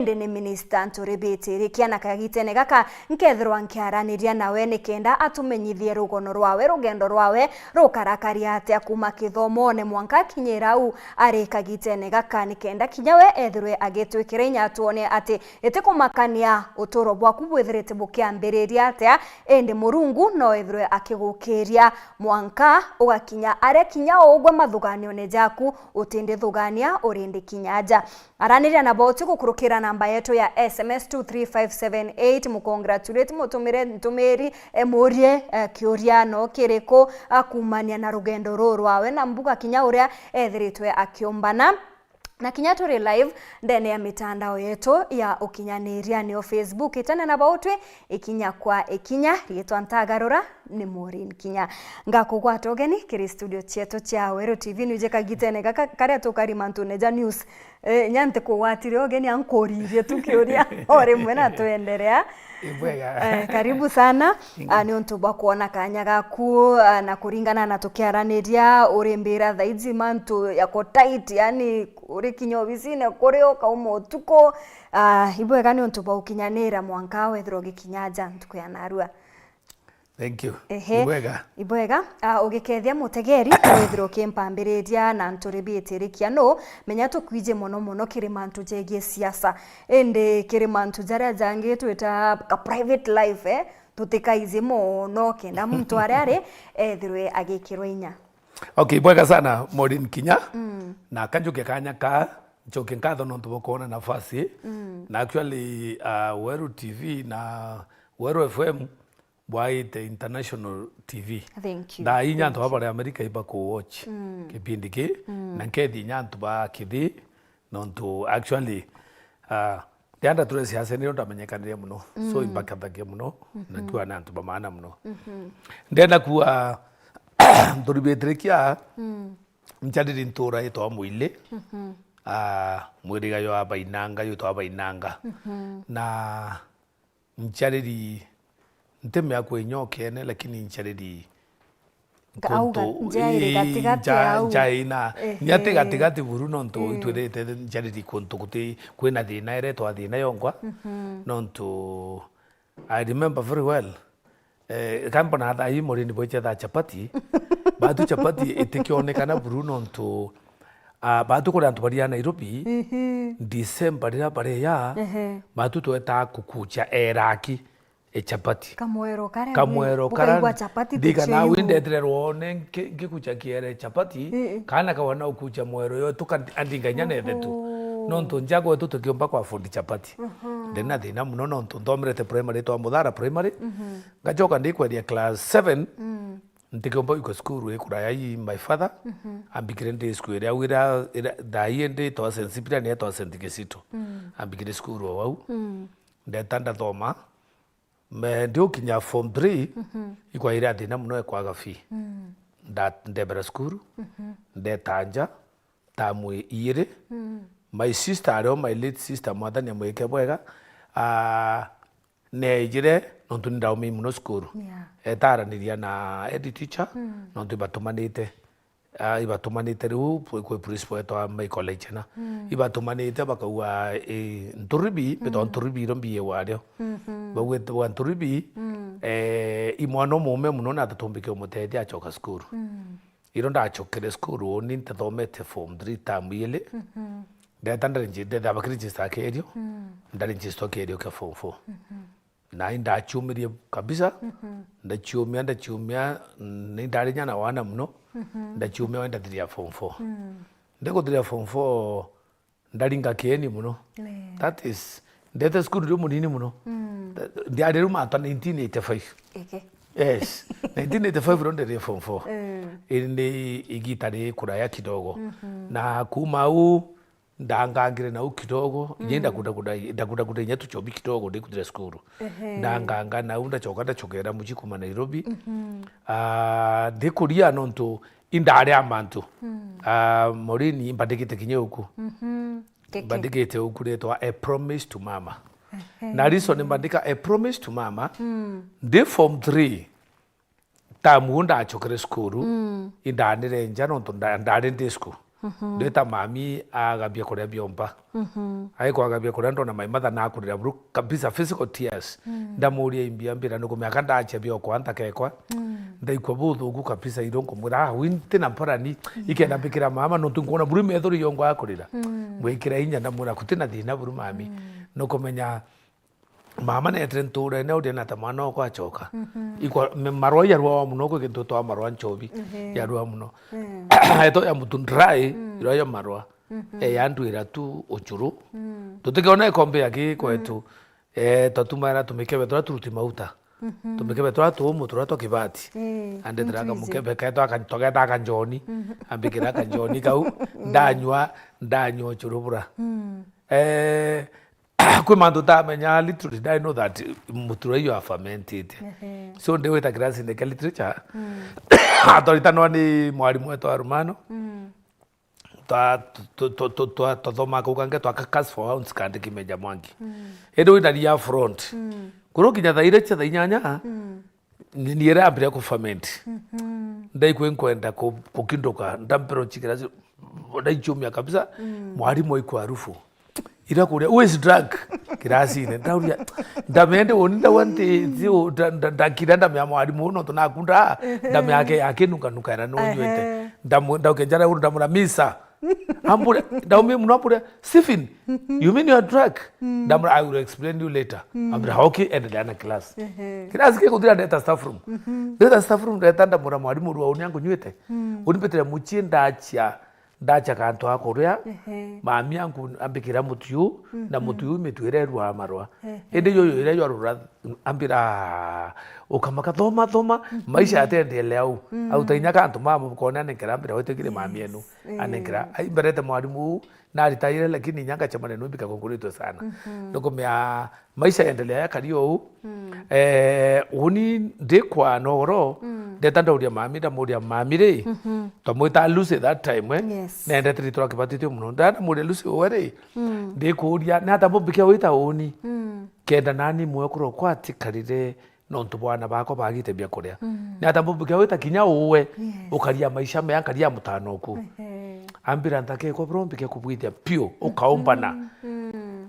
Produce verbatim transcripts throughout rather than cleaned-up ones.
Indi ni minista Nturi Biti Rikia, na kagitene gaka nkethirwa nkiaraniria nawe nikenda atumenyithie rugono rwawe, rugendo rwawe rukarakaria atia kuuma kithomone mwanka akinyira au ari kagitene gaka, nikenda kinya we ethirwe agitwikira inya, twone ati itikumakania uturo bwaku bwithirite bukiambiriria atia, indi Murungu no ethirwe akigukiria mwanka ugakinya aria kinya ugwe mathuganione jaku utindithugania urindi kinya aja. Araniria na bauti gukurukira namba yetu ya S M S two three five seven eight. Mucongratulate, mutumire ntumiri, eh, murie, eh, kiuria no kiriku, ah, kumania na rugendo ruru rwawe na mbuga kinya uria ethiritwe akiumbana. Na kinya turi live ndene ya mitandao yetu ya ukinyaniria, nio Facebook, itene na bau twi ikinya kwa ikinya, riitwa ntagarura ni Maureen Kinya. Ngakugwata ugeni kiri studio cietu cia Weru T V, nuje kagitene gaka karia tukari mantune ja news. Eh, nya ntikugwatire ugeni, ankuririe tu kiuria o rimwe na twenderea. Ibwega. Eh, karibu sana. Ah, ni untu bwa kuona kanya gaku, ah, na kuringana na tukiaraniria, urimbira thaiji mantu yako tight, yani uri kinya obisine kuri ukauma utuku. Ah, ibwega ni untu bwa ukinyanira mwanka wethirwa ugikinya aja ntuku ya narua. Thank you. Ehe. Ibwega. Ibwega. Ah, ugikethia mutegeri, wethirwa ukimpambiriria na Nturi Biti Rikia no, menya tukwiji mono mono kiri mantu jegie siasa. Indi kiri mantu jaria jangi twita ka private life, eh, tutikaiji mono kenda muntu aria ari ethirwe agikirwa inya. Okay, bwega sana, Maureen Kinya. Mm. Na kanjuke kanya ka, njoke nkatho nontu bwa kuona nafasi. Mm. Na actually, uh, Weru T V na Weru F M bwaite international T V. Thank you. Thaa inya antu baba bari Amerika iba ku watch, mm, kipindi ki, mm, na nkethi inya antu ba kithi, nontu actually, ah, ndienda ture siasa nio ndamenyekanire muno. So, mm, imbakathagia muno, na, mhm, kiwa na antu ba maana muno. Mhm. Ndenda kuwa Nturi Biti Rikia, mm, ncariri ntura itwa Mwili, mhm, ah, mwiriga ywa Bainanga, yitwa Bainanga. Mhm. Na ncariri, nti miaku inya ukene, lakini ncariri Nga-, auga, kuntu, njairi ii, gatigati nja-, au. Njaina, ehe, nya ti gatigati buru nontu, mm, itwirite ncariri kuntu guti, kwina thina iretwa thina yonkwa, mhm, nontu I remember very well, eh, kambona thaa ii Maureen bwaiche thaa chapati, batu chapati itikionekana buru nontu, ah, batu kuri antu baria Nairobi, mhm, December riria bareya, ehe, batu twetaa kukucha eraki e chapati. Kamwero karia. Kamwero bukaigua karia chapati ndigana tuchiu. Windetire rwone nki-, ngikucha kiere chapati, ii, kana kawa na ukucha mwero yo tuka andinga inya nethe tu. Oho. Nontu njago yetu tukiumba kwa fundi chapati. Mhm. Ndina thina muno nontu nthomerete primary twa Muthara Primary. Mhm. Ngachoka ndikweria class seven, mm, ntikiumba iko cukuru ikuraya ii my father, mhm, ambikire ndi cukuru iria wira, ira, thaa ii ndi twa Saint Cyprian, ya twa Saint Kizito. Mm. Ambikire cukuru o wau. Mm. Ndeta ndathoma. Me, ndiukinya form three, mhm, ikwaire thina muno e kwaga fee. Mm. Nda-, ndebera cukuru, mhm, ndeta nja, tamu i-, iiri. Mm. My sister, ario my late sister, Mwathani amwike bwega, ah, neejire, nontu nindaumii muno cukuru. Yeah. Etaraniria na head teacher, mm, nontu ibatumanite. Ah, ibatumanite riu kwi, kwi principal wetwa Michael Aichena. Mm. Ibatumanite bakauga, eh, Nturibi, betwa, mm, Nturibi iro mbiye wario. Mhm. Baugite bwa Nturibi, mm, eh, i mwana umume muno na tatumbike umutethia acoka cukuru. Mm. Iro ndacokere cukuru, ni ntathomete form three term iili. Mhm. Ndeta ndarinji-, ndetha bakiregister kerio. Mm. Ndaregister kerio kia form four. Mhm. Na indaciumirie kabisa, mhm, ndaciumia, ndaciumia, ni ndari nyana wana muno, mhm, ndaciumia we ndathiria form four. Mm. Ndikuthiria form four, ndaringa kieni muno. Eh. That is, ndete cukuru ndi munini muno. Mm. Nda-, ndiari riu mantwa nineteen eighty-five. Eke. Yes. Nineteen eighty-five ro nderie form four. Eh. Indi igita ri kuraya kidogo. Mhm. Na kuma au, ndangangire nau kidogo, mm, inya ndakudakuda, ndakudakuda inya tuchobi kidogo, ndikutire cukuru. Ehe. Ndanganga nau, ndachoka ndachokera mucii kuma Nairobi. Mhm. Ah, ndikuria nontu indari a mantu. Mm. Ah, Maureen, mbandikite kinya uku. Mhm. Keke. Mbandikite uku ritwa A Promise to Mama. Ehe. Na reason mbandika A Promise to Mama, mm, ndi form three, tamu uu ndachokere cukuru, mm, indanire nja nontu nda-, ndari ndi cukuru. Mhm. Ndeta mami agabia kuria biomba. Mhm. Aikwa agabia kuria ndona my mother na kurira buru kabisa, physical tears. Mm. Ndamuria imbi, ambira nukumea ka ndacia biokwa ntakekwa. Mm. Ndaikwa buthuku kabisa, iro nkumwira, "Ah, wi ntina mporani, ikenda mbikira mama, nontu nkuona buru methori yongwa akurira." Mm. Mwikira inya ndamwira, "Kutina thina buru mami." Mm. Nukumenya mama neetire ntuurene uria na ta mwana okwa acoka. Mhm. Ikwa, me-, marwa yarua muno, kwi gintu twa marwa nchobi. Mhm. Yarua muno. Mm. Eto ya mutu dry, mm, irwa ya marwa. Mhm. E, yandwira tu uchuru. Mm. Tutikiona ikombe ya gi kwetu. Mm. E, twatumaira tumikebe turia turuti mauta. Mhm. Tumikebe turia tuumu turia twa kibati. Mm. Andetera kamukebe ketu aka-, togeta akanjoni. Mhm. Ambikira akanjoni kau. Mm. Ndanywa, ndanywa uchuru bura. Mm. E, kwi mantu utamenya, literally, I know that mutura iyo afamentite. Ehe. So, ndi wita kirasine kia literature, mm, atwaritanwa ni mwarimu wetu wa Rumano. Mm. Twa-, twa-, twathoma kau kange twa Curse for Hounds kandiki Meja Mwangi. Mm. Indi wina ria front. Mm. Kuru kinya thaa iria cia thaa inyanya, mm, ni, ni ira ambire ku ferment. Mhm. Ndaikwe nkwenda ku-, kukinduka, ndampero chikira cio, ndaichumia kabisa, mm, mwarimu aikwa harufu. Ira kuria, "Who is drunk?" Kirasine. Ndauria, ndamende uni ndawa nti, nti u-, nda-, nda-, ndakira ndamea mwarimu uno tunakunda, ndamea ake, akinunga nuka era nunywete. Ehe. Ndamu-, ndauke njara uru ndamura, "Misa." Ambure, ndaumia muno ambure, "Stephen, you mean you are drunk?" Mm. Ndamura, "I will explain you later." Mm. Ambura, "Okay, endelea na class." Ehe. Class ke kuthira ndeta staff room. Mhm. Ndeta staff room, ndeta ndamura, "Mwarimu, rua uni angu nywite." Mm. Uni mbetire muchie ndachia, ndacha kantu ga kuria, ehe, mami angu ambikira mutu yu, na, mhm, mutu yu mitu iria irua marwa. Ehe. Indi yuyu iria yarura, ambira, "Ukamaka, thoma, thoma, mhm, maisha yatendeelea au." Mm. Au ta inya kantu mama kone anenkera, ambira, "Witikire mami enu." Yes. Mm. Anenkera. Ai, mberete mwarimu uu, naritaire, lakini inya ngacemania nuu mbika kukuritwe sana. Mhm. Nukumea, maisha yaendelea yakari ou. Mm. Eh, uni ndikwa na ugoro, mm, ndeta ndauria mami, ndamuria, "Mami ri?" Mhm. Twamwita Lucy that time, eh? Yes. Nendete ritwa kibatithio muno. Nda-, ndamuria, "Lucy, uwe ri?" Mm. Ndikuria, "Ni ata mbumbikia wita uni?" Mm. Kenda nani mwekuru okwa atikarire nontu bwana bakwa bagite biakuria. Mm. Ni ata mbumbikia wita kinya uwe, yes, ukaria maisha mea, nkaria mutano oku? Ehe. Ambira, "Ntakekwa bro, mbike kubwithia piu, ukaumbana." Mm. Mm.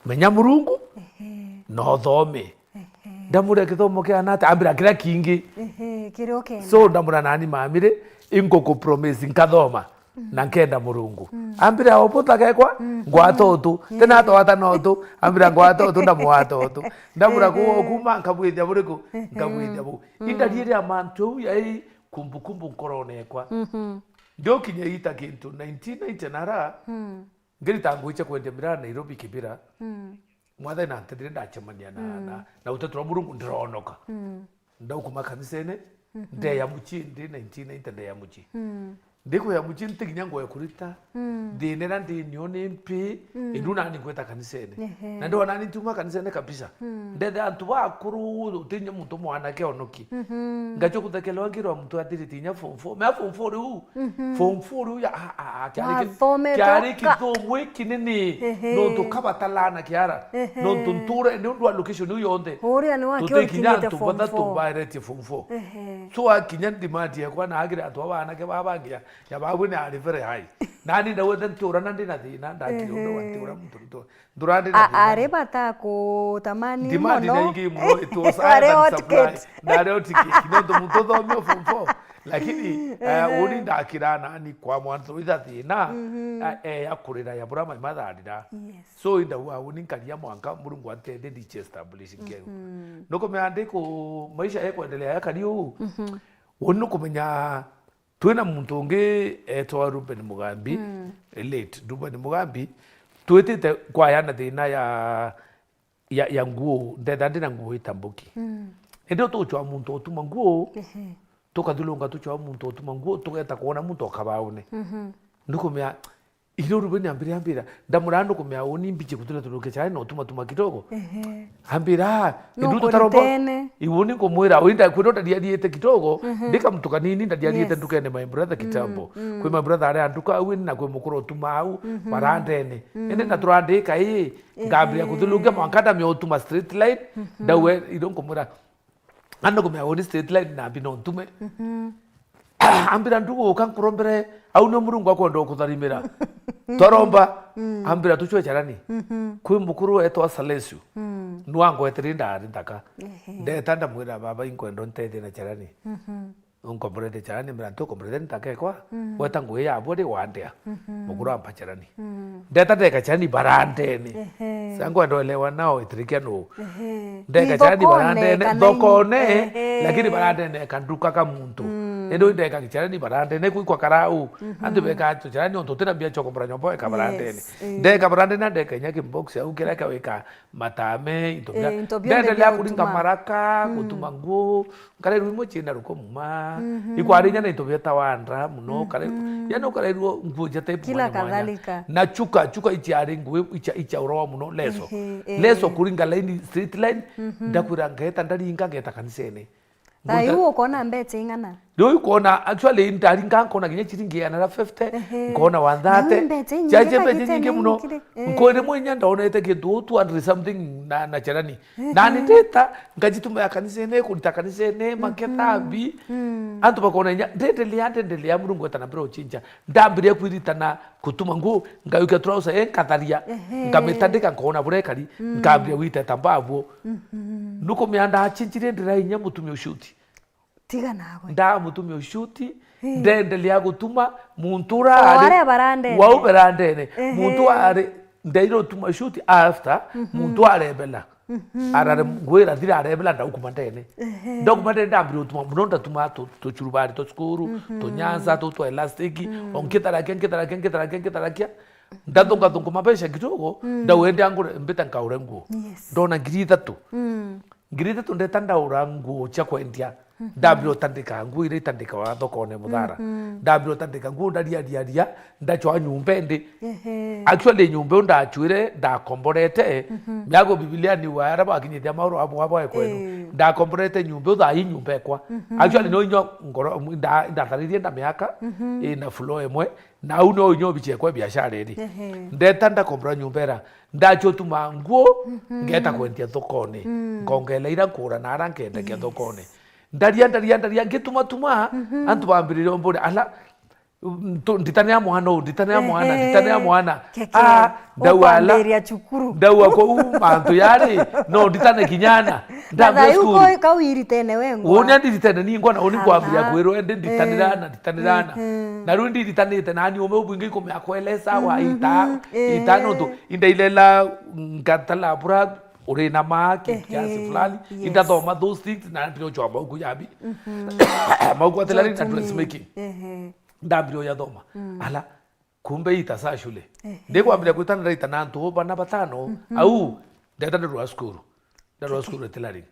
Menya Murungu, ehe, na uthome. Ehe. Ndamuria, "Githomo kiana atia?" Ambira, "Kiria kingi." Ehe, kiria ukenda. So, ndamuria, "Nani mami ri, inguku promise nkathoma, mm, na nkenda Murungu." Mm. Ambira, "O buta gekwa, mm, ngwata utu." Mm. Tena atwata na utu, ambira, "Ngwata utu, ndamwata utu." Ndamuria, "Ku-, ehe, kuma nkabwithia buriku?" Ehe. Nkabwithia bu. Mm. Indaria ria mantu au yai kumbukumbu nkorone ekwa. Mhm. Ndiokinya ita kintu nineteen ninety nara, mm. Ngirita ngugi cia kwendia miraa Nairobi Kibira, mm, mwathani na ntethire ndacemania na, mm, na, na utetu bwa Murungu ndironoka. Mm. Ndaukuma kanisene, mhm, ndeya mucii, ndi nineteen ninety ndeya mucii. Mm. Ndikuya mucii nti kinya nguo ya kurita, mm, thina iria ndi nio ni mpi, mm, indu nani ngwita kanisene. Ehe. Na ndona nani ntiuma kanisene kabisa. Mm. Ndethe antu bakuru, utinya muntu mwanake onoki. Mhm. Ngacho kuthekelewa ngirwa muntu athirite inya form four. Mea form four riu, mhm, form four riu ya, a, a, a, kiari ki-, wathomete kiari uka- kithomo ikinini. Ehe. Nontu kabatalana kiara. Ehe. Nontu nture, ni undu wa location iu yonthe. Uria ni wake tutikinya ukinyite antu form bathatu four. Baeretie form four. Ehe. So akinya demand yakwa na agire antu aba anake baba bangia, ya babu ni ari very high. Nani ndawete ntura na ndina thina, ndakire undu wa, ehe, ntura muntu ntura. Ndurandi na a-, thina. Ari bata kutamani. Demand mono. Ni ingi muno, it was higher than supply. Ari o ticket. Ndari o ticket. Nontu muntu uthomio form four. Lakini, eh, ehe, uni ndakira nani kwa mwantu itha thina, mhm, eh, eh, ya kurira ya bura my mother arira. Yes. So, inda wa uni nkaria mwanka, Murungu antende ndiche establish nkeru. Mhm. Nukumea ndi ku maisha ya kwendelea ya kari uu. Mhm. Uni nukumenya twina muntu ungi etwa Ruben Mugambi, mm, late Ruben Mugambi, twitite kwaya na thina ya, ya, ya nguo, ndetha ndina nguo itambuki. Mm. Indi tuchwa muntu utuma nguo, ehe, tukathulunga tuchwa muntu utuma nguo, tugeta kwona muntu o kabaune. Mhm. Ndukumea, Iro Rubeni ambira, ambira, ndamura ndukumea uni mbiche kutura turuke chai na utuma tuma kidogo. Ehe. Ambira, "Ah, no indu tutaromba." Kuritene. Iuni nkumwira, "Uni ndakwira ndariariete kidogo, mhm, ndika mtu kanini ndariariete, yes, ndukene my brother kitambo." Mm, mm. Kwi my brother aria nduka au na kwi mukuru utuma au, mhm, barandene. Mm. Ende na turandika ii, ngambia, ehe, kuthulungia mwanka ndamia utuma straight line, mhm, ndawe iro nkumwira, "Ando kumea uni straight line na mbi no ntume." Mhm. Ambira, "Ndugu, uka nkurombere, au nio Murungu akwenda ukutharimira." Twaromba, ambira, "Tucwe carani." Mhm. Kwi mukuru wetwa Salesiu. Mm. Nwa ngweterie ndari nthaka. Ehe. Ndeta ndamwira, "Baba, inkwenda untethie na carani." Mhm. Unkomborete carani, mbira, "Ntukomborete nthaka ekwa." Mm. Gweta ngui yabwo ri wandea. Mhm. Mukuru ampa carani. Mm. Ndeta ndeka carani barandene. Ehe. Sa nkwenda uelewa nao itirikia nu. Ehe. Ndeka carani barandene, thokone, ehe, lakini barandene kanduka ka muntu. Mm. Indi ndeka carani barandene, kwi kwa karau. Mhm. Antu beka tu carani, ontu tina mbia cia kumbura nyomba eka barandene. Yes. Eh. Ndeka barandene, ndeka inya kimbox au kiria kiawika matame, into bia. Eh, into bionthe ndendelea bia kuringa gutuma. Maraka, mm, gutuma nguo, nkarerwa imwe ciina rukomo ma. Mhm. Ikwarinya na into bietawa ndra muno, mhm, kare-, yani ukarairwo nguo cia type kila mwanya mwanya. Kadhalika. Na chuka, chuka iciari nguo icia, icia uroa muno, leso. Ehe, eh. Leso kuringa line, straight line, mhm, ndakwira ngeta ndaringa ngeta kanisene. Thaa iu ukona mbecha ing'ana? Riu ikona, actually, ndaringa nkona kinya ciringi ya nara fifty, ehe, nkona one thirty. Na mbecha inyingi. Ciaje mbecha kagitene inyingi muno. Inyingi ri? Eh. Nkone mwe inya ndonete kintu two hundred something na, na charani. Ehe. Nani ndeta, ngajituma ya kanisene, kurita kanisene, maketa, mhm, bi. Mm. Antu bakona inya, ndendelea, ndendelea, Murungu etana mbere uchinja. Ndambiria kwiritana kutuma nguo, ngayukia trouser, eh, nkatharia, ehe, ngamitandika, nkona buria ikari, mm, nkambiria gwiteta mbabuo. Mhm. Nukumia ndachinjirie ndira inya mutumia ushuti. Tiga nawe. Nda mutumia ushuti, eh, ndendelea gutuma muntu ura ari aria barandene. Wau barandene. Ehe. Muntu ari, ndeire utuma shuti after, mhm, muntu arebela. Mhm. Arare ngwira thira arebela ndaukuma ndene. Ehe. Ndaukuma ndene ndambire utuma, muno ndatuma tu-, tuchurubari twa cukuru, mhm, tunyanza tu twa elastic, mm, o nkitharakia, nkitharakia, nkitharakia, nkitharakia. Ndathunga thunga mabesha kidogo, mm, ndauende angure mbita nkaure nguo. Yes. Ndona ngiri ithatu. Mm. Ngiri ithatu ndeta ndaura nguo cia kwendia. Mhm. Ndambire utandika nguo iria itandikawa thokone Muthara. Mhm. Ndambire utandika nguo ndaria, ria, ria, ndachwa nyumba indi. Ehe. Actually, nyumba iu ndachwire, ndakomborete. Mhm. Miago Bibiliani wa aria bakinyithia mauru abo abo ekwenu. Eh. Ndakomborete nyumba iu thaa ii nyumba ekwa. Mhm. Actually, no inyo ngoro, nda-, ndatharirie nda miaka, mhm, ina floor imwe. Na au no inyo bichie kwa biashara iri. Ehe. Ndeta ndakombora nyumba ira. Ndachotuma nguo, mhm, ngeta kwendia thokone. Mm. Nkongela ira nkura na ara nkendagia, yes, thokone. Ndaria, ndaria, ndaria, ngituma tuma, mhm, antu bambiririe mbure, ala, mm, tu-, nditanea mwana uu, nditanea mwana, ehe, nditanea mwana. Keke, ah, ndauga ala, ukwambiria cukuru. Ndauga kou mantu yari, no nditane kinyana. Na ndambia thaa iu school. Koi kau iritene we ngwa. Uni andiritene ni ngwa na uni kwambia kwirwo, endi nditanira na nditanira na. Mhm. Na riu ndiritanite nani ume ubwingi ikumea kuelesa wa, mhm, ita, ehe, ita nontu indailela ngatala bura uri na ma ki-, ehe, kiasi fulani. Yes. Indathoma those things na ndio chwa mauku yabi. Mhm. Mauku atelari na dressmaking. Ehe. Ndambire uyathoma. Mm. Ala, kumbe ita saa shule. Ehe. Ndikwambire kwitana ndaita na antu bana batano, mhm, au, ndeta ndarua cukuru. Ndarua cukuru ya tailoring.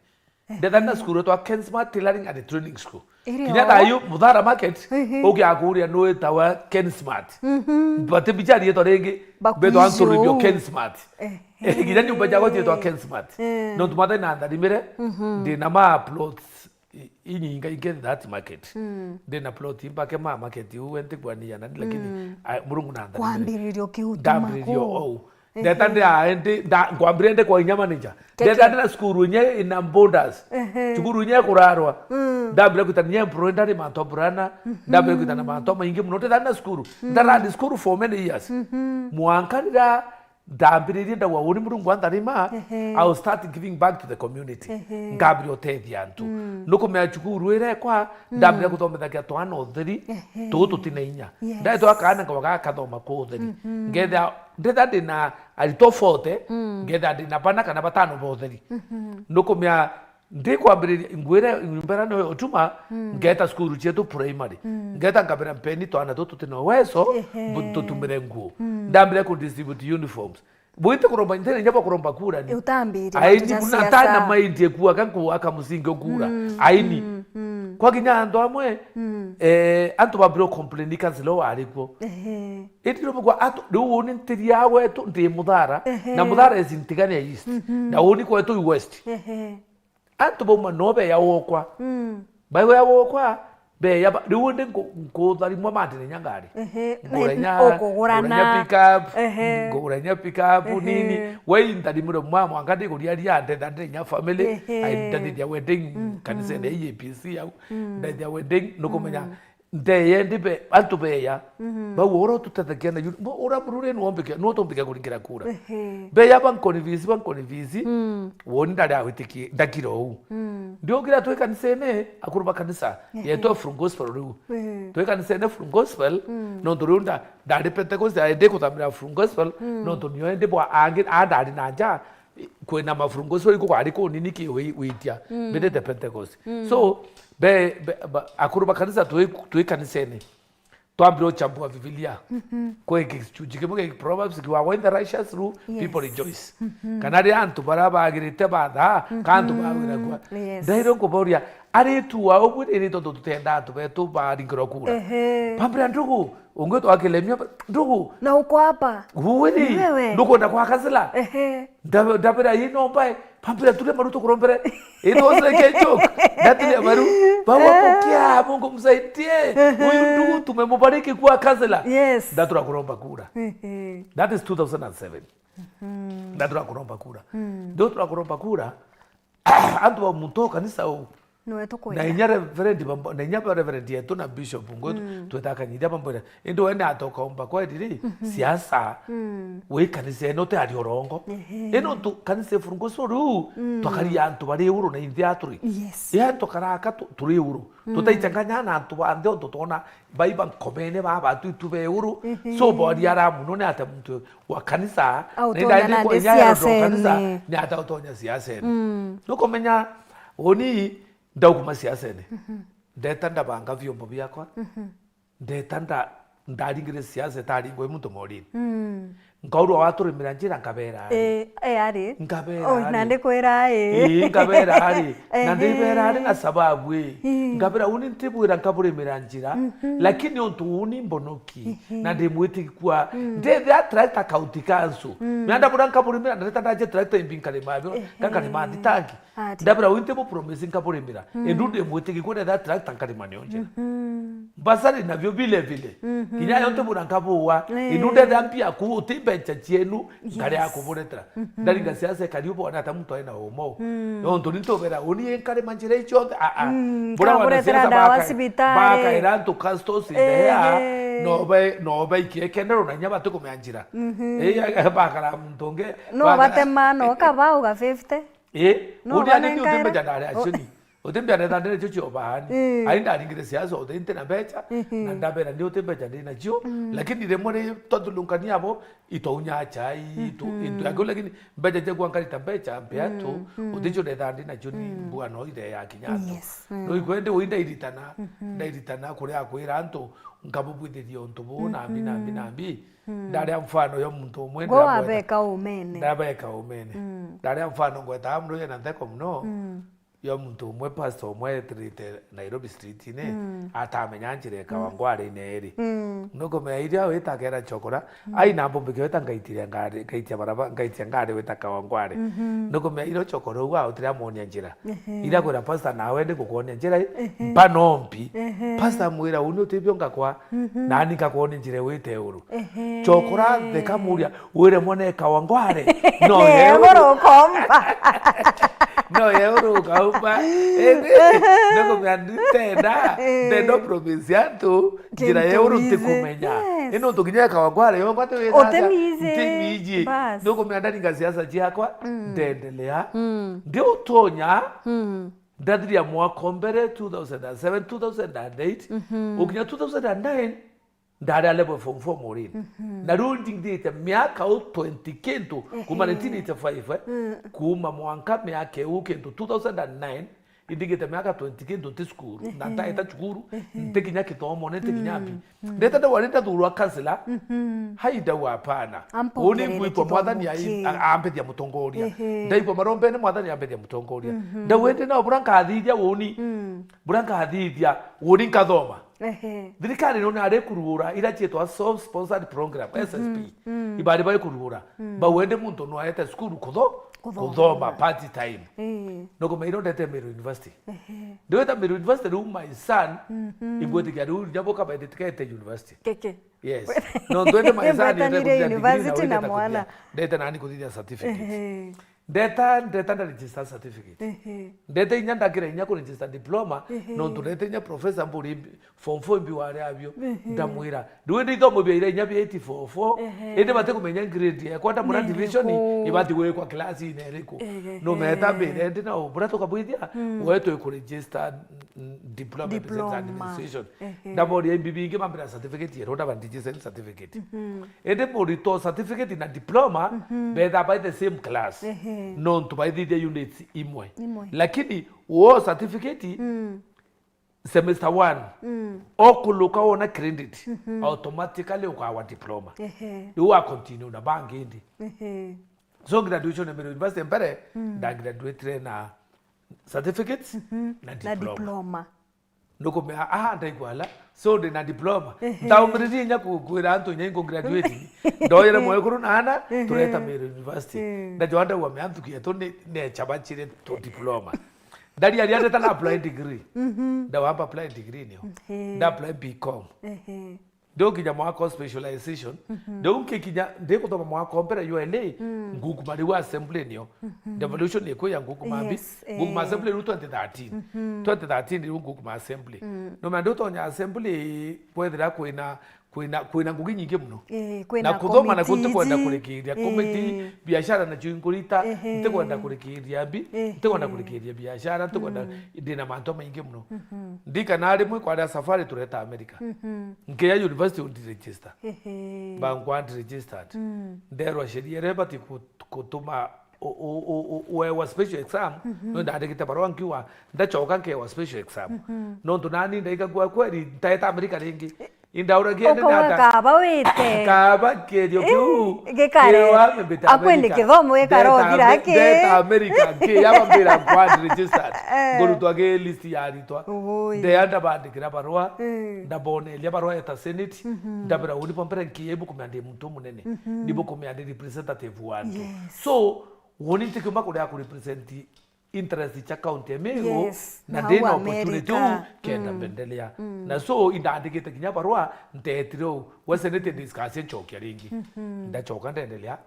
Ehe. Ndeta na cukuru etwa Kensmart Tailoring and Training School. Iri kinya o. Thayu, Muthara Market, ehe, ugiakuria nwitawa Kensmart. Mhm. But bichari yetwa ringi, betwa Anthony Bio Kensmart. Ehe. Eh, kinya nyumba ciakwa cietwa Kensmart. Eh. No tumata na ndarimire, mhm, ndina ma plots i-, inyinga ingi that market. Mm. Ndina plot mpake ma market u enti kwani ya nani, lakini, mm, a, Murungu na ndambiririo kiutuma ndambiririo kuu. Ou. Ehe. Ndeta ndi a, ndi, nda, ngwambire ndi kwa inya manager. Keke. Ndeta ndi na cukuru inye ina borders. Ehe. Cukuru inye kurarwa. Mm. Ndambire kwita nye employee ndari mantu burana. Mhm. Ndambire kwita na mantu maingi muno. Ndeta ndi na cukuru. Mm. Ndarandi cukuru for many years. Mhm. Mwanka rira ndambiririe ndauga, "Uni Murungu antharima, ehe, I will start giving back to the community." Ehe. Ngambiria utethia antu. Mm. Nukumenya cukuru irekwa, mm, ndambiria kuthomithagia twana utheri, ehe, tuu tutina inya. Yes. Ndaitwa kaana ngauga gakathoma kuu utheri. Mhm. Ngetha, ndetha ndina aritwo forty, mm, ngetha ndina bana kana batano ba utheri. Mhm. Nukumenya ndikwambiriria, nguire nyumba iria niyo utuma, mm, ngeta cukuru cietu primary. Mm. Ngeta nkabira mpeni twana tutu tutina uwezo, ehe, bu-, tutumire nguo. Mm. Ndambire ku distribute uniforms. Bwite kuromba, ntene nyabo kuromba kura ni. Utambirie aini mantu ja kuna siasa. Tana maindie kuwa kanku aka musingi ukura. Mm, aini. Mm, mm. Kwa kinya antu amwe, mm, eh, antu bambire complain kansila wari kuo. Ehe. Indi no kwa atu, riu uni ntiria wetu ndi Muthara, ehe, na Muthara is in Tigania East. Mhm. Na uni kwetu i West. Ehe. Antu bauma no beya wokwa. Mm. Bawe ya wokwa, beya ba, riu ndi nku-, nkutharimwa mantine nya ngari. Ehe, ngura ni-, nya, ukugurana. Ngura nya pick up, ehe, ngura nya pick up, ehe, nini. We intharimire mwa mwanka ndi kuria ria ndetha ndi nya family, ehe, ai ndethithia wedding, mhm, kanisene ya A P C au. Mm. Ndethia wedding, nukumenya. Mm. Ndeye ndi be, antu beya. Mhm. Bau ura ututethekia na yu-, bo ura bururi ni wombike, ni utumbike kuringira kura. Ehe. Beya bankonivisi, bankonivisi. Mm. Woni ndari awitikie, ndakira uu. Mm. Ndiukira twi kanisene, akuru ba kanisa. Ehe. Yetwa Full Gospel riu. Ehe. Twi kanisene Full Gospel, mm, nontu riu nda-, ndari Pentecost, ndi kuthamira Full Gospel, mm, nontu nio ndi bwa angi, a ndari na nja, kwina ma Full Gospel iku kwari kunini ki wi-, witia, mm, mbitite Pentecost. Mm. So, be, be, ba, akuru ba kanisa twi, twi kanisene. Twambire uchambua Bibilia. Mhm. Kwi gicunji kimwe gia Proverbs kiugaga, "When the righteous rule, yes, people rejoice." Mhm. Kana riria antu baria bagirite bathaa, ka antu, mhm, bagwiragua. Yes. Ndaire nkuboria, aritu wa ubwiriri tontu tutenda antu betu baringirwa kura. Ehe. Bambira, "Ndugu, ungi twakiremia, ndugu." Na uko hapa. Uwiri, ni wewe, ndukwenda kwa kasila. Ehe. Ndabe-, ndabira ii nomba e, bambira, "Turia maru tukurombere." It was like a joke. Ndatiria maru. Bau, eh, apokia, Mungu msaidie. Huyu ndugu tumemubariki kuwa kansela. Yes. Ndatura kuromba kura. Ehe. That is two thousand and seven. Mhm. Ndatura kuromba kura. Mm. Ndio tura kuromba kura. Antu ba muntu o kanisa u. Niwe tukwenda. Na inya Reverend bambo-, na inya ba Reverend yetu na Bishop ngo, mm, tweta kanyithia bambwira, "Indi we ni atoka umba kweli ri, mhm, siasa, mm, wi kanisa ino ti ari orongo." Ehe. Ino ntu kanisa ifurungu so riu, mm, twakaria antu bari uru na inthi aturi. Yes. Ya antu karaka tu-, turi uru. Mm. Tutaichanganya na antu ba nthi ontu twona bai ba nkomene ba batu itu be uru. Ehe. So bori ara muno ni ate muntu wa kanisa, au ni tonya ndai na kwa ndi inya ya siasa kanisa, ene, ni ata utonya siasa ene. Mm. Nukumenya uni ndaukuma siasene. Mhm. Ndeta ndabanga vyombo biakwa. Mhm. Ndeta nda-, ndaringire siasa itaringwa i muntu morini. Mm. Nkaurwa waturimira njira nkabera ari. Eh, eh, ari. Nkabera ari. Oh, na ndikwira ari. Eh, nkabera ari. Na, ehe, ndibera ari na sababu i. Mm. Nkabera uni ntibwira nkaburimira njira. Mhm. Lakini untu uni mbonoki. Ehe. Na ndimwitiki kwa. Mm. Ndethia tractor kauti kansu. Mm. Mianda bura nkaburimira, ndeta ndaje tractor imbi nkarima byo. Ehe. Nkarima thitangi. Ati. Ndabira, "Uyu ntibupromise nkaburimira, mm, indu ndimwitikia kwenda that tractor nkarima nio njira." Mhm. Mbasari nabio vile vile. Mhm. Kinya yo ntibura nkabuua, eh, indu ndethira mbia ku uti mbecha cienu, yes, nkari ya kuburetera. Mhm. Ndaringa siasa ikari ubona ata muntu aina umo. Mm. Nontu ni ntubera, uni nkarima njira icio nthe, a, a. Mm, bura nkaburetera wanasiasa ndawa baka-, cibitari, bakaira antu castles in the air, ehe, no be-, no baikie kendero na inya batikumea njira. Mhm. Ii, bakara muntu ungi, no baka- batema, no kabau ga fifty. Ii, no, uni ani ni uti mbecha ndari acio ni. Uti mbecha ndari nacio cio baani. Ii. Ai ndaringire siasa uti nti na mbecha, mhm, na ndabera ni uti mbecha ndi nacio, mm, lakini rimwe ri twathulungania abo, itwaunya chai, itu, mhm, into yake, lakini mbecha ciakwa nkarita mbecha, mpea tu, mm, mm, uti cio ndetha ndi nacio ni, mm, mbua no ire ya kinya tu. Yes, mm. No ikwendi ui ndairitana, mhm, ndairitana kuria akwira antu, nkabubwithiria untu buu, na mbi, na mbi, na mbi. Mm. Ndaria mfano yo muntu umwe, gwe ndamweta, wabeka umene. Ndabeka umene. Mm. Ndaria mfano ngweta amro yena ntheko muno. Mm. Yo muntu umwe, pastor umwe etirite Nairobi street-ini, mm, atamenya njira ikawa, mm, ngwari-ini iri. Mm. Nukumenya iria wita akera chokora, mm, ai na mbumbi kiweta ngaitiria ngari, ngaitia baraba-, ngaitia ngari wita kawa ngwari. Mhm. Nukumenya iro chokora ugwa utira mwonia njira. Ehe. Ira kwira pastor, "Nawe ndi gukwonia njira ii, ehe, mba nombi." Ehe. Pastor amwira, "Uni utibio ngakwa, mhm, nani ngakwonia njira wite uru." Ehe. Chokora theka muria, "Wire mwana ekawa ngware." No ye uru ukomba. No ye uru ukaumba. Indi, nukumenya nditenda, eh, ndenda promise antu, njira ye uru ntikumenya. Yes. Ino ntu kinya ekawa ngware yongwa ti wira. Utimizi. Ntimiji. Bas. Nukumenya ndaringa siasa ciakwa, mm, ndendelea. Mm. Ndi utonya, mm, ndathiria mwaka o mbere, two thousand and seven, two thousand and eight, mhm, ukinya two thousand and nine, ndari a level form four Morini. Mhm. Na riu ndingirite miaka u twenty kintu, ehe, kuma nineteen eighty-five, eh, mm, kuma mwanka miaka iu kintu two thousand and nine, indingite miaka twenty kintu nti cukuru, na, ehe, ntaeta cukuru, ehe, nti kinya kithomo, nti kinya, mm, mbi. Mm. Ndeta ndauga ni ndathurwa kansila, mhm, hai ndauga hapana. Uni ngwikwa Mwathani ai-, a-, ambithia mutongoria. Ehe. Ndaigua marombene Mwathani ambithia mutongoria. Mhm. Ndauga indi nao bura nkathithia uni, mm, bura nkathithia uni nkathoma. Ehe. Thirikari none ari kuruura ira cietwa self sponsored program, mhm, S S P. Mm. Ibari bari kuruura. Mm. Bau indi muntu no aete cukuru kutho-, kuthoma, kuthoma part time. Ii. Nukumenya iro ndete Meru University. Ehe. Ndiweta Meru University riu my son, mhm, ingwitikia riu inya boka by the university. Keke. Yes. No twende my son yende kuthia degree na wende na mwana. Ndete nani kuthithia certificate. Ehe. Ndeta, ndeta nda register certificate. Ehe. Ndete inya ndakira inya ku register diploma, ehe, nontu ndete inya professor mburi mbi-, form four mbi wari abio. Ehe. Ndamwira, "Riu ndi ithomo bia ira inya bia eight four four, ehe, indi bati kumenya grade yakwa, ndamwira ni division iriku, ibati gwikwa class ine iriku." Ehe. Numeta mbire, ndi na ubura tukabwithia, mm, we twi ku register, mm, diploma in business, diploma, administration. Ehe. Ndaboria imbi bingi, bambira certificate yeru, ndaba register certificate. Mhm. Indi muritwa certificate na diploma, mhm, betha by the same class. Ehe. Nontu baithithia units imwe. Imwe. Lakini wo certificate, mm, semester one, mm, okuluka wona credit, mhm, automatically ukawa diploma. Ehe. Riu wa continue na bangi indi. Ehe. So graduation ya Meru University mbere, mm, ndagraduatire na certificates, mhm, na diploma. Na diploma. Nukumea, aha, ndaigua ala. So, ndi na diploma. Ehe. Ndaumiririe inya ku-, kwira antu inya ingu graduate. Ndoyere mwekuru na ana, ehe, tureta Meru University. Eh. Ndajua ndauga me antu kietu ni, ni echabachire tu diploma. Ndariaria ndeta na apply degree. Mhm. Ndawamba apply degree nio. Ehe. Nda apply B com. Ehe. Ndukinya mwaka wa specialization, mhm, riu nkikinya ndikuthoma mwaka wa mbere U L A, mm, ngukuma riu assembly nio. Mhm. Devolution ikwi ya ngukuma mbi, yes, ngukuma, eh, assembly riu twenty thirteen. Mhm. Twenty thirteen riu ngukuma assembly. Mm. Numea ndutonya assembly, kwethira kwina, kwina, kwina ngugi nyingi muno. Eh, kwina na kuthoma na committee ntikwenda iji, kurikiria committee, eh, biashara nacio inkurita, ehe, ntikwenda kurikiria mbi, ehe, ntikwenda kurikiria biashara, ntikwenda, mm, ndina mantu maingi muno. Mhm. Ndikana rimwe kwaria safari tureta America. Mhm. Nkeya university undi register. Ehe. Bangwa ndi registered. Mm. Nderwa sheria iria ibati ku-, kutuma u-, u-, u-, u-, uewa special exam, mhm, no ndandikite barua nkiuga ndachoka nkewa special exam. Mhm. Nontu nani ndaigagua kweri ntaeta America ringi. Indauragia ni ukauga nata kaba wite. Kaba kirio kiu, eh, gikare. Kiwa mbita akwendi America. Kithomo gikara ndeta uthira Ame-, aki. Ndeta America, nki, yaba mbira nkwa registered. Eh. Ngurutwa gi list ya aritwa. Ui. Ndeya ndabandikira barua, eh, ndaboneria barua eta Senate, mhm, ndabira uni bwa mbere nki, ibukumea ndi muntu munene. Mhm. Nibukumea ndi representative wa antu. Yes. So, woni ntikiuma kuria ku represent interest cia county ya Meru, yes, na na ndi na hau opportunity America. Uu kenda, mm, mbendelea. Mm. Na so, indandikite kinya barua, ntetire uu, we Senate discuss nchokia ringi. Mhm. Ndachoka ndendelea.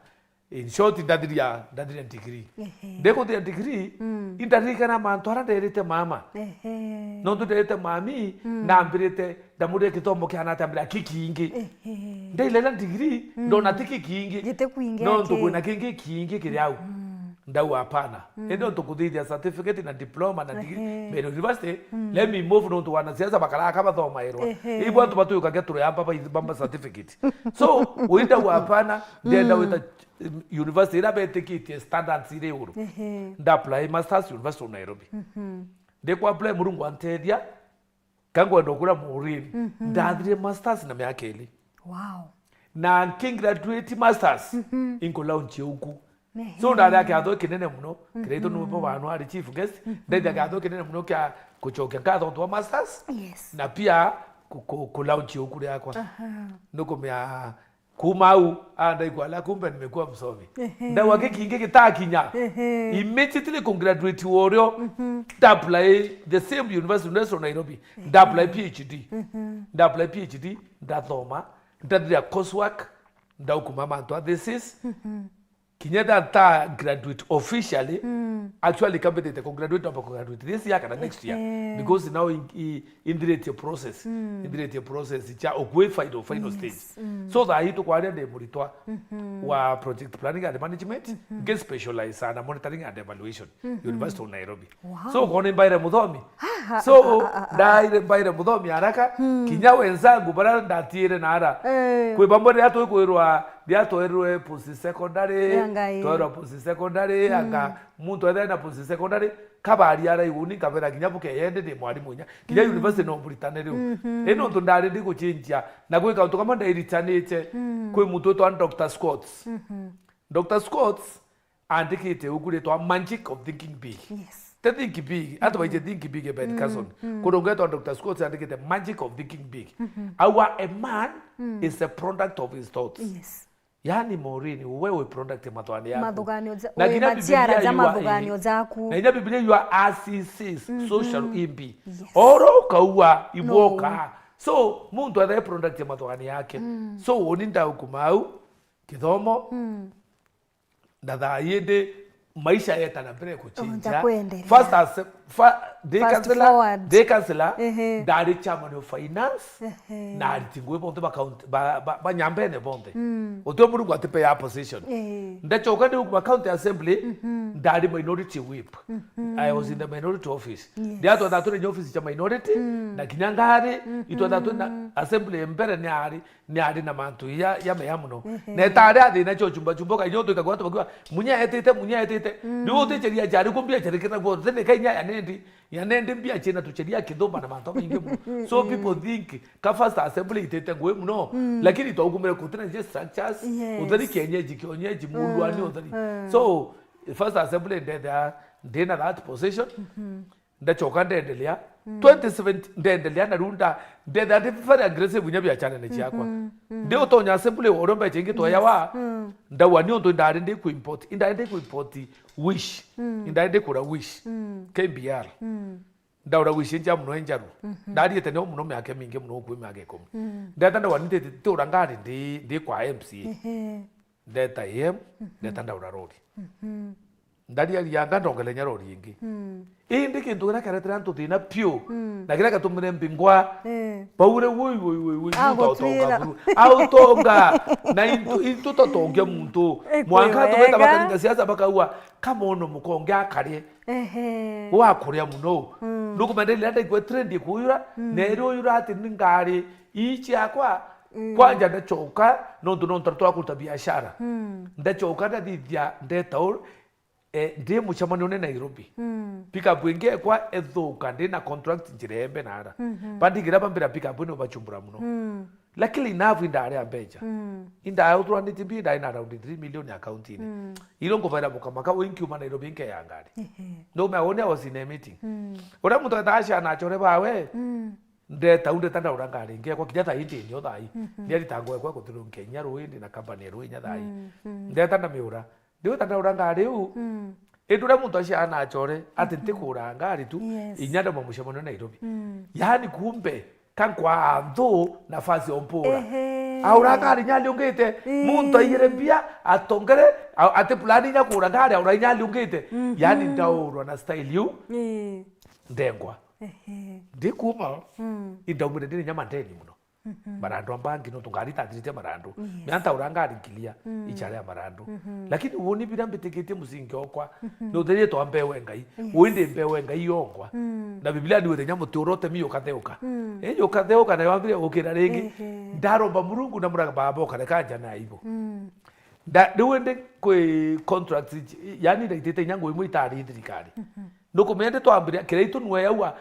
In short, ndathiria, ndathiria degree. Ehe. Ndikuthiria degree, mm, indaririkana mantu aria nderite mama. Ehe. Nontu nderite mami, mm, nambirite, ndamurire kithomo kiana atambira kikingi. Ehe. Ndairira degree, mm, ndona ti kikingi. Gitikwingi. Nontu aki. Kwina kingi kingi kiri au. Mm. Ndau hapana. Mm. Indi nontu kuthithia certificate na diploma na degree, ehe, Meru University, mm, let me move nontu wanasiasa bakaraga bathomairwa. Ehe. Ibu antu batwikagia tureyamba ba-, bamba certificate. So, uinda hapana, ndenda, mm, wita university iria betikitie standards iri iguru. Ehe. Nda apply masters University of Nairobi. Mhm. Ndi ku apply Murungu antethia, ka ngwenda ukura Maureen. Mhm. Ndathire masters na miaka iri. Wow. Na nki graduate masters, mhm, inko launch uku. Ehe. So ndari a kiatho kinene muno, mhm, kiraitu ni bo bantu ari chief guest, mhm, ndaithia kiatho kinene muno kia kuchokia nkatho twa masters. Yes. Na pia ku, ku, ku launch uku riakwa. Aha. Nukumia Kuma au, ah, ndaigua ala kumbe nimekuwa msomi. Ehe. Ndauga giki kingi gitakinya. Ehe. Immediately ku graduate worio, mhm, nda apply the same university, University of Nairobi. Ehe. Nda apply P H D. Mhm. Nda apply P H D, ndathoma, ndathiria coursework, ndaukuma mantu a thesis. Mhm. Kinya that ta graduate officially, mm, actually kambithite ku graduate, namba ku graduate this year kana next year. Ehe. Because now in, i, Inthirĩtie process. Mm. Inthirĩtie process cia ukui final, final, yes, stage. Mm. So thaa hii tukwaria ndi muritwa, mhm, wa project planning and management, mhm, ngi specialize sana monitoring and evaluation, mhm, University of Nairobi. Wow. So ukona mbaire muthomi. Ah, ah, so, ah, ah, ah, ah, ndaire mbaire muthomi haraka, mm, kinya wenzangu bara ndatiire na ara. Eh. Kwi bamwe riria twikwirwa, riria twerwe post secondary, ya Ngai, twerwa post secondary, mm, anga muntu ethe na post secondary, kabari ara iguni nkabera kinya bukeyende ndi mwarimu inya. Kinya, mm, university no mburitane riu. Mhm. Indi nontu ndari ndi guchinjia na gwika untu kamwe ndairitanite, mm, kwi muntu witwa Doctor Scott's. Mhm. Doctor Scott's andikite uku ritwa Magic of Thinking Big. Yes. Te Think Big, antu baije Think Big about, mm, cousin. Mm. Kundu ungi witwa Doctor Scott's andikite Magic of Thinking Big. Mhm. Our a man, mm, is a product of his thoughts. Yes. Yaani, Maureen, we wi product ya mathuganio jaku. Mathuganio ja-, na wi kinya maciara Bibilia ja yua-, mathuganio jaku. Na kinya Bibilia yua as he says, so shall he be. Mhm. Yes. Oro ukaua, ibwoka. No. So, muntu ethe product ya mathuganio yake. Mm. So, uni ndaukuma au, kithomo, mm, na thaa ii ndi maisha yeta na mbere kuchinja. Nja kwenderea. First as, fa, ndi Fast councillor, forward. Ndi councillor, Ehe. Ndari chairman of finance, Ehe. Na ariti ngui bonthe ba county, ba, ba, ba Nyambene bonthe. Mm. Utio Murungu atipe ya position. Ehe. Ndachoka ndi kuma county assembly, Mhm. Ndari minority whip. Mhm. I was in the minority office. Yes. Ndia twatha turi office cha minority, Mm. Na kinya ngari, Mhm. Itwatha turi na assembly mbere ni ari, ni ari na mantu ya, ya meya muno. Ehe. Na etari athina cho chumba chumba, ka inyo tuikagwa tubakiwa, "Munya etite, munya etite." Mm. Ni uticheria jari kumbia chari kina gwo, thini ka inya ya nendi, ya nendi mbia china tucheria kithumba na mantu maingi muno. So people think, ka first assembly itite ngui muno, Mm. Lakini twaukumire kutina je structures, Yes. Utheri kienyeji, kionyeji, mundu ani Mm. Utheri. Mm. So, first assembly ndethea, ndina that position. Mhm. Ndachoka ndendelea. Mm. Twenty seventeen ndendelea na runda, ndethea ndi very aggressive inya biacharene ciakwa. Mhm, mhm. Ndi utonya assembly oro mbecha ingi twaya Yes. wa, Mm. Ndawa ni untu ndari ndi ku import, indari ndi ku import Wish. Mm. Indari ndi kura Wish. Mm. K B R. Mm. Ndaura Wish nja muno enjaru. Mhm. Ndariete nio muno miaka mingi muno, ukui miaka ikumi. Mm. Ndeta ndawa ni ti, ti ura ngari ndi, ndi kwa M C A. Ehe. Ndeta A M, Mhm. Ndeta ndaura rori. Mhm. Ndariaria anga ndongele nya rori ingi. Mm. Indi kintu kiria kiaretera antu thina piu, Mm. Na kiria giatumire mbingwa, Eh. Baure, woi, woi, woi, woi, muntu Agutwira. Autonga buru. Autonga. Na intu, intu totongia muntu. Ikwi Mwanka antu beta wega. Bakaringa siasa bakaua, kama ono mukonge akarie. Ehe. Wakuria muno. Mm. Nukumenda riria ndaigua trend ikuyura, Mm. Na iri uyura ati ni ngari ii ciakwa, Mm. Kwanja ndachoka, nontu no ntari twa kuruta biashara. Mm. Ndachoka ndathithia ndeta ur-, eh, ndi mucemanio ni Nairobi. Mm. Pick up ingi ekwa ethuka, ndi na contract njira embe nara. Mhm. Bandigira bambira pick up ni ubachumbura muno. Mm. Luckily enough, indaria mbecha. Mm. Indautwanite mbi, ndari na around three million account-ini. Mm. Iro nguvaira mukamaka, ui nkiuma Nairobi nkeya ngari. Ehe. Ndumea uni I was in a meeting. Mm. Uria muntu etaga ciana achore bawe, Mm. Ndeta u ndeta ndaura ngari ingi ekwa kinya thaa ii ndi nio thaa ii. Mhm. Ndiarita nguo ekwa kuthirunkia inya rui, ndi na company ya rui inya thaa ii. Mm, mm. Ndeta ndamiura. Ndiwita ndaura ngari u. Mm. Indi uria muntu aciana achore, ati Mhm. Ntikura ngari tu, Yes. Inya ndauma mucemanio Nairobi. Mm. Yaani kumbe, ka nkwaa nthu nafasi ompura. Ehe. Aura ngari inya aliungite, Ii. Muntu aiyire mbia, atongere, a-, ati plan inya kura ngari, aura inya aliungite. Mhm. Yaani ndaurwa na style yu, Ii. Ndengwa. Ehe. Ndikuma, Mm. Indaumire ndiri nya mandeni muno. Mhm. Marandu a mbangi, nontu ngari itathirite marandu. Yes. Mea ntaura ngari nkilia, Mm. Ichare ya marandu. Mhm. Lakini woni biria mbitikitie musingi okwa, Mhm. Ni uthirite wa mbewe Ngai. Yes. Ui ndi mbewe Ngai yongwa. Mm. Na Biblia niwite nya muti uria utemi ukatheuka. Mm. Indi ukatheuka, nayo wambire gukira ringi. Ehe. Ndaromba Murungu na muraga baba ukareka nja na aibu. Mm. Nda-, riu indi kwi contract, yani ndaitite inya nguo imwe itari thirikari. Mhm. Nukumenya ndi twambiria, Kiraitu niwe yaua,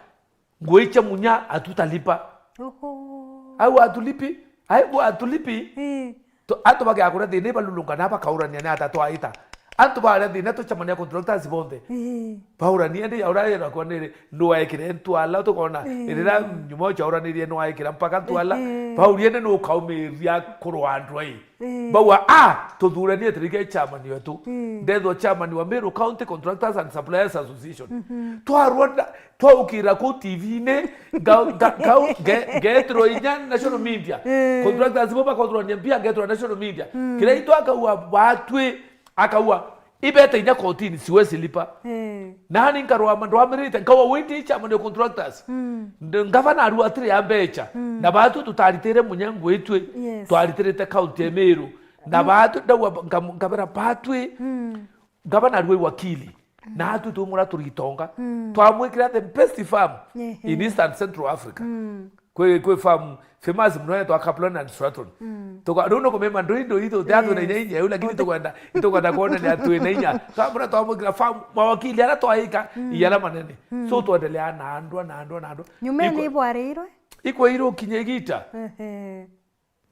Nguo icha munya hatutalipa. Oho. Au hatulipi? Aibu hatulipi? Ii. To-, antu bagea kuria thina ibalulungana bakaurania ni ata twaita. Antu baria thina tucemania contractors bonthe. Ii. Baurania ndi aura ira kwa niri, nu waikire ntwala tukona, Ii. Irira nyuma uchauranirie nu waikira mpaka ntwala. Ii. Bauria ni nu ukaumiria kurwa andu ai. Ii. Baua, "Ah, tuthuranie turike chairman wetu." Ii. Ndethwa chairman wa Meru County Contractors and Suppliers Association. Mhm. Twarwa nda-, twaukira kuu T V-ini, nga-, nga-, nga-, nge-, ngetirwa inya national media. Ii. Contractors bo bakothurania mbia, ngetirwa national media. Mm. Kiraitu akaua batwi, akaua, ibete inya kotini, siwezi lipa. Eh. Nani nkarwama ndwamirite, nkawa windi chairman of contractors. Mm. Nd-, ngavana arua atiri ya mbecha. Mm. Na batu tutaritire munya ngwitwi, Yes. twaritirite county ya Meru. Na Mm. batu ndawa nga-, ngavira batwi, Mm. ngavana arua wakili. Mm. Na atu tumura turitonga. Mm. Twamwikira the best farm Ehe. in Eastern Central Africa. Mm. Kwi, kwi farm famous muno yetwa Caplon and Stratton. Mm. Tuka-, riu nukumema ndui ndui ithu, ti atwi na inya Yes. inya iu, lakini Ote- tukwenda, tukwenda kuonania atwi na inya. Twambura twamukira farm, mawakili ara twaika, Mm. iara manene. Mm. So twendelea na andwa, na andwa, na andwa. Nyumeni Ikwa-, ibwarirwe? Ikwa iru kinya igita. Ehe.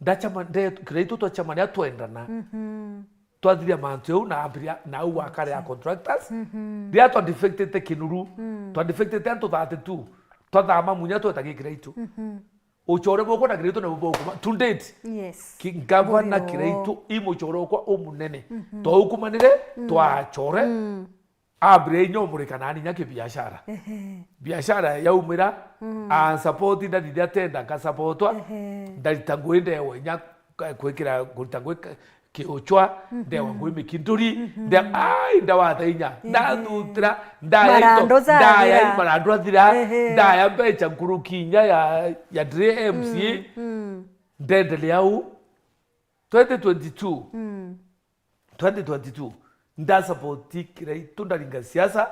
Ndachama, nde-, Kiraitu twachamania twendana. Mhm. Twathiria mantu jau na ambiria, na au akare a contractors. Mhm. Riria twa defectete Kinuru, Mm. twa defectete antu thirty-two. Twathama munya tweta Gikiraitu. Mhm. Uchore boko na Kiraitu na boko to date. Yes. Ki-, ngavana Buri o. Kiraitu i muchore okwa umunene. Mhm. Twaukumanire, Mm. twachore. Mm. Ambire inya umurika nani inya kibiashara. Ehe. Biashara yaumira, Mm. A support ndathithia tenda, nka supportwa, Ehe. Ndarita ngui ndewa inya ka-, kwikira, kurita ngui ka-, kiuchwa, ndewa ngui mikinduri, nde-, ai, ndawa tha inya, ndathutira, ndaya into, Marandu jathira. Ndaya i marandu athira, Ehe. Ndaya mbecha nkuruki inya ya, ya Dre M C A, Mm, mm. Ndendelea u. Twenty twenty-two, Mm. twenty twenty-two, ndasapoti Kiraitu, ndaringa siasa,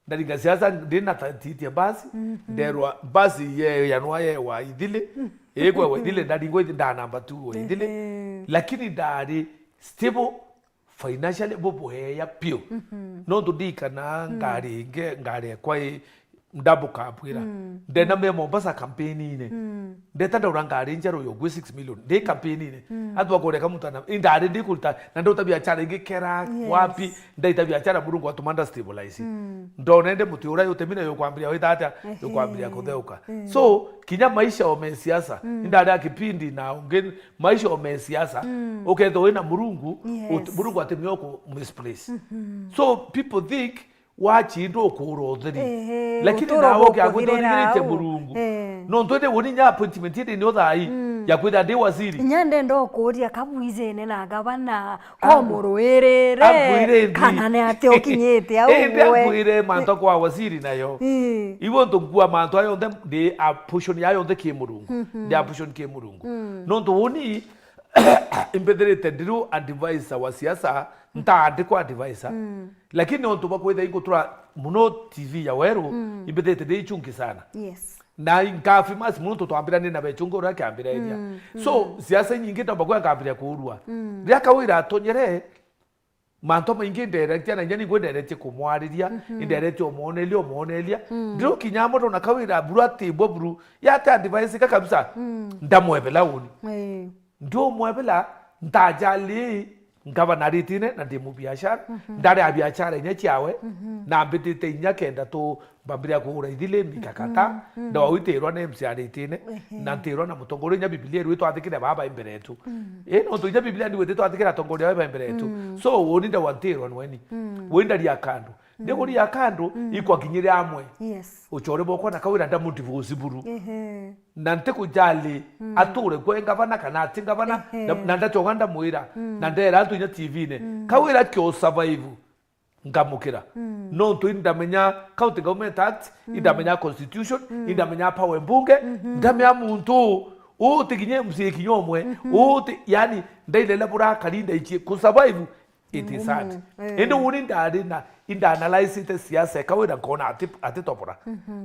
ndaringa siasa, ndina ta-, titi ya basi, nderwa basi ye yanwa ye wa ithili, ikwe wa ithili, ndaringwa ithi-, nda namba two wa ithili. Ehe. Lakini ndari stable financially bubuheya piu. Nontu ndikana ngari inge, ngari ekwa i double cab ira. Ndenda me Mombasa campaign-ine. Ndeta ndaura ngari njeru yo gwi six million. Ndi campaign-ine. Antu bakoreka muntu ana, indari ndikuruta, na ndauta biachara ingi kera, Yes. wapi, ndaita biachara Murungu atuma nda stabilize. Ndona ende muti ura yutemine yukwambiria wita atia, Ehe. yukwambiria kutheuka. So, kinya maisha o me siasa, indari a kipindi na ungi maisha o me siasa, ukethwa wina Murungu, Yes. ut-, Murungu atimio ku misplace. So, people think wachindwa ukura utheri. Ehe, lakini uturo nawe ukiagwita gukuthirira urigirite au. Murungu. Eh. Nontu indi woni nya appointment indi ni uthai ya kwitha ndi waziri. Inya ndenda ukuria kabwijene na gavana ko murwirire, ambwire ndi. Kana ni ati ukinyite au Indi we. Ambwire mantu kwa waziri nayo. Eh. Iwe ntu nkua mantu ayo nthe ndi a portion ya yonthe ki Murungu. Ndi a portion ki Murungu. Nontu woni imbithirite ndiru advisor wa siasa, ntaandikwa advisor. Lakini nontu bwa kwitha ingutura muno T V ya Weru, imbithirite ndi ichungi sana. Yes. Na nkafi masi muno nontu twambiranie na bechungu uria akiambiraria. So, siasa inyingi ndomba kwa nkambiria kuurua. Riria Kawira atonyere, mantu maingi nderetie, na inya ningwe nderetie kumwariria, inderetie umwoneria, umwoneria. Ndirukinya amo ndona Kawira buru atibwa buru, yate advice ka kabisa, ndamwebela uni. Eh. Ndiumwebela, ntajali ngavana aritine na ndi mubiashara, ndari a biashara inya ciawe, na mbitite inya kenda tu mbambiria kugura ithili mikakata, ndawitirwa na M C A aritine, na ntirwa na mutongoria inya Bibilia irwi twathikire baba imbere yetu. Ii, nontu inya Bibilia ndiwite twathikira atongoria baba imbere yetu. So, woni ndawa ntirwa nweni. Woi ndaria kando. Ndikuria kando, ikwakinyire amwe. Yes. Uchore bokwa na Kawira ndamudivorce buru. Ehe. Na ntikujali ature kwe ngavana kana ati ngavana, Ehe. na, na ndachoga ndamwira, na ndera antu inya T V-ine. Kawira kio survive, ngamukira. Nontu indamenya County Government Act, indamenya Constitution, indamenya power mbunge, ndamenya muntu uu utikinye M C A kinya umwe, uu uti-, yani, ndailele burakari ndaichie ku survive. It is sad. Eh. Indi uni ndari na, inda analyze-ite siasa e Kawira nkona ati, atitobora.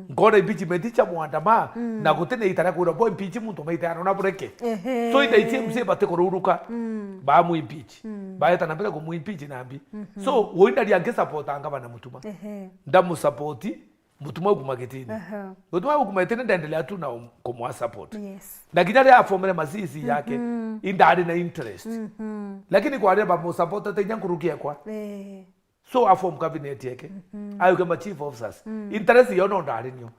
Nkona impeachment cha mwandama, na guti na itara kwira bo impeach muntu maita yana na bureke. Ehe. So inda ichi M C A bati kururuka. Ba mu impeach. Baeta na mbere ku mu impeach na mbi. So, woi ndari angi support anga bana Mutuma. Ehe. Ndamu support. Mutuma ukuma gitini. Aha. Mutuma ukuma gitini ndendelea tu na um-, kumwa support. Yes. Na kinya ria afomere mazizi yake, indari na interest. Lakini kwa ria bamusupportete inya nkuruki ekwa. Eh. So aform cabinet yake. Ayuke ma chief officers. Interest yo no ndari nio.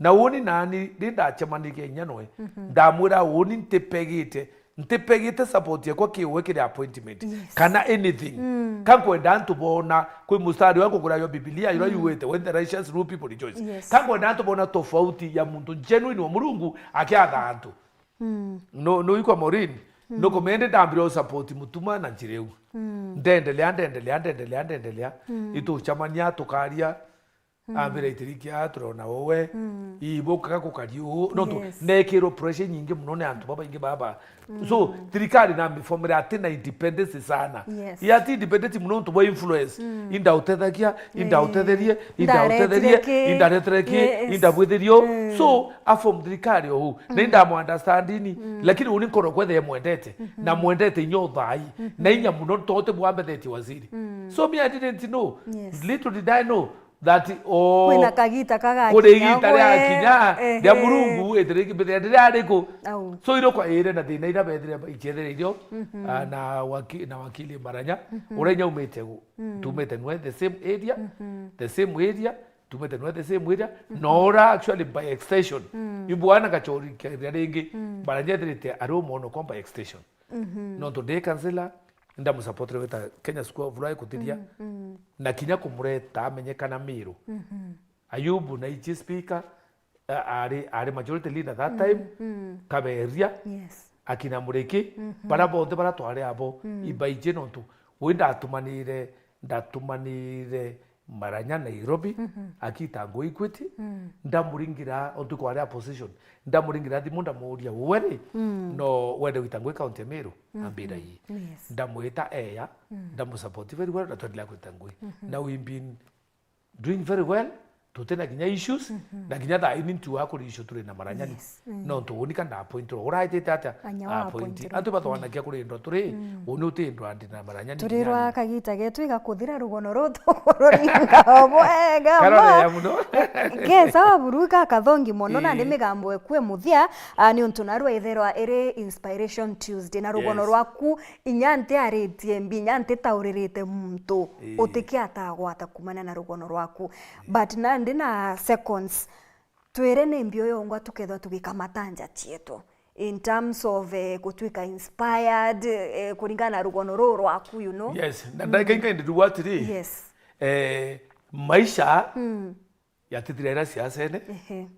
Na woni nani, ndi ndachemanirie inya noe. Ndamwira woni ntipegite Ntipegite support yakwa kiuwe kiri appointment, yes, kana anything. Mm. Ka nkwenda antu bona, kwi mustari wa kugura yo Biblia, ira, mm, yuwite, "When the righteous rule, people rejoice." Yes. Ka nkwenda antu bona tofauti ya muntu genuine wa Murungu akiatha antu. Mm. No, no ikwa Maureen, mm, no komende ndambire u support Mutuma na njira iu. Mm. Ndendelea, ndendelea, ndendelea, ndendelea. Mm. Itucamania, tukaria. Mm. Ambira, "Itirikia, turona uwe." Mm. Ii, bukaga kukari uu. Nontu, yes, nekirwo pressure nyingi muno ni antu babaingi baba. Mm. So, thirikari na mifomere ati na independence sana. Yes. Ii ati independence muno nontu bwa influence. Mm. Indautethagia, eh, indautetherie, indautetherie, indaretere ki, indaretere ki, yes, indabwithirio. Mm. So, aform thirikari uu. Na, mm, indamu understandini. Mm. Lakini uni nkoro kwethe mwendete. Mm-hmm. Na mwendete inya uthai. Mm-hmm. Na inya muno ntote bwambethetie waziri. Mm. So, me, I didn't know. Yes. Little did I know that, oh, kwina kagita kagakinya, kuri igita riakinya, ehe, ria Murungu, itire-, mbithira ndiri ariku? Au. So, iro kwa ire na thina ira bethire ichiethire irio, mhm, ah, na waki-, na wakili Maranya, mhm, uria inya umite gu-, mm, tumite nwe the same area, mhm, the same area, tumite nwe the same area, mhm, na ura actually by extension, mm, ibwana gachori keria ringi, mm, Maranya ethirite ari umwono kwa by extension. Mhm. Nontu ndi kansela, ndamusupportire wita Kenya School of Law kuthiria, mm, mm, na kinya kumureta amenyekana Miru. Mhm. Ayubu na ichi speaker, a-, ari, ari majority leader that, mm, time, mm, Kaberia. Yes. akina Muriki, mhm, bara bonthe bara twari abo, mm, ibaiji nontu wi ndatumanire, ndatumanire Maranya Nairobi, mhm, akita ngui Equity, mm, ndamuringira ontu kwari a position, ndamuringira thimu ndamuuria, "Uwe ri, mm, no wende gwita ngui county ya Meru?" Mhm. Ambira, "Ii." Yes. Ndamwita eya, mm, ndamusupport very well, na twendelea gwita ngui. Mhm. Now we've been doing very well, tutina kinya issues, mhm, na kinya thaa ii nituaga kuri issue turi na Maranya ni. Yes. Mm. Nontu uni kana appointirwe, uraitite atia? Anya wa appointi. Appointirwe. Antu batwanakia kuri ndwa turi, mm, uni uti ndwa ndi na Maranya ni. Turirwa kinyani. Kagita getu igakuthira rugono rutu kururinga bwega. Karorea mo. Muno. Kesa wa buru ka kathongi mono, na ndi, ii, migambo ekue muthia, ah, ni untu narua itherwa iri Inspiration Tuesday, na rugono, yes, rwaku inya ntiaritie mbi, inya ntitauririte muntu, ii, utikiata gwata kumana na rugono rwaku. But nandi na seconds, twire ni mbi uyongwa tukethwa tugikamata nja cietu in terms of, eh, gutwika inspired, eh, kuringana na rugono ruru rwaku, you know? Yes, na ndagika, mm, ingi ndiruga atiri, yes, eh, maisha, mm, yatithira ira siasene. Ehe.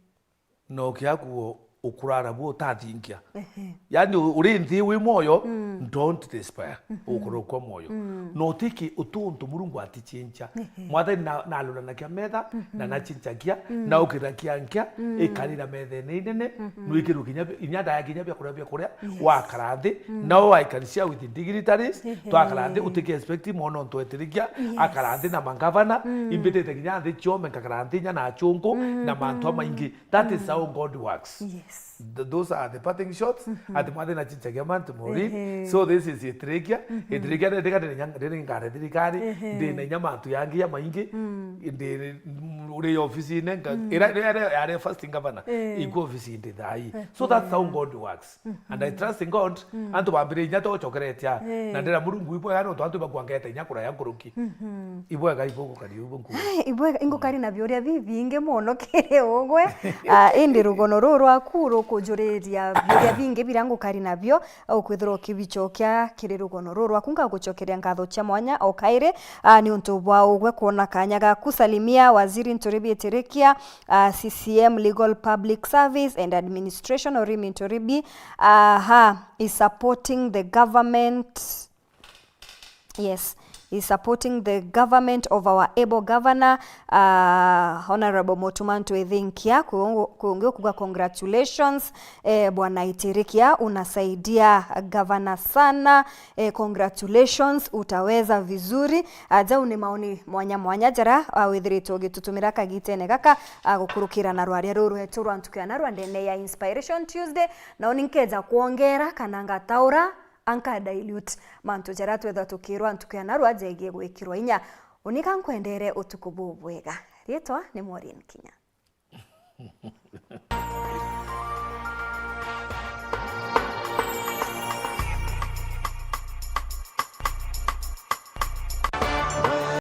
Na ukiakuo ukurara buo utathingia. Ehe. Yani u-, uri nthi wi mwoyo, mm, don't despair. Mhm. Ukurukwa mwoyo. Mm. Na utiki utuntu Murungu atichincha. Ehe. Mwathani na, naluranakia metha, mhm, na nachinchakia, mm, na ukirakia nkia, mm, ikarira methene inene, mhm, nwikirwe kinya bi-, inya ndaya kinya bia kuria, bia kuria, yes, wakara nthi, mm, nao I can share with dignitaries, ehe, twakara nthi, utiki expect mwana untu etirikia, yes, akara nthi na mangavana, mm, imbitite kinya nthi ciome nkakara nthi inya na achungu, mm, na mantu amaingi. That is, mm, how God works. Yes. Th-, those are the parting shots. Mhm. Ati mwathi na chichagia mantu mori. Ehe. So this is Itirikia. Mhm. Itirikia ni ndika ndiri nyang-, ndiri ngare thirikari, ehe, ndi na inya mantu yangi ya maingi, mm, ndi, mm, uri office-ini, nga-, mm, ira, ira, ira, yari first governor, eh, iku office ndi thai. So that's how, ehe, God works. Mhm. And I trust in God, mm, antu bambire inya tochokeretia. Eh. Na ndira Murungu ibwega nontu antu bakwangete inya kuraya nkuruki. Mhm. Ibwega ibugukari ubu nkuruki. Ai, ibwega, ingukari na biuria bibingi muno kiri ugwe. Ah, indi rugono ruru rwaku rukujuriria biuria bingi biria ngukari nabio, ukwithirwa ukibichokia kiri rugono ruru rwaku. Ngaguchokeria nkatho cia mwanya o kairi, ah, ni untu bwa ugwe kwona kanya gaku. Salimia Waziri Nturibi Itirikia, ah, C C M Legal Public Service and Administration, Orimi Nturibi, aha, is supporting the government. Yes, is supporting the government of our able governor, uh, Honorable Mutuma Ntwethinkia. Kwi ungi ukuga congratulations, eh, Bwana Itirikia, unasaidia governor sana. Eh, congratulations, utaweza vizuri. Ah, jau ni maoni mwanya mwanya jara, ah, withiritwe ugitutumira kagitene gaka, ah, gukurukira na rwaria ruru rwetu rwa ntuku ya narua ndene ya Inspiration Tuesday. Nao ni nkeja kwongera kana ngataura, anka dilute mantu jaria twethwa tukirwa ntuku ya narua jegie gwikirwa inya. Unika nkwendere utuku bubwega. Riitwa ni Maureen Kinya.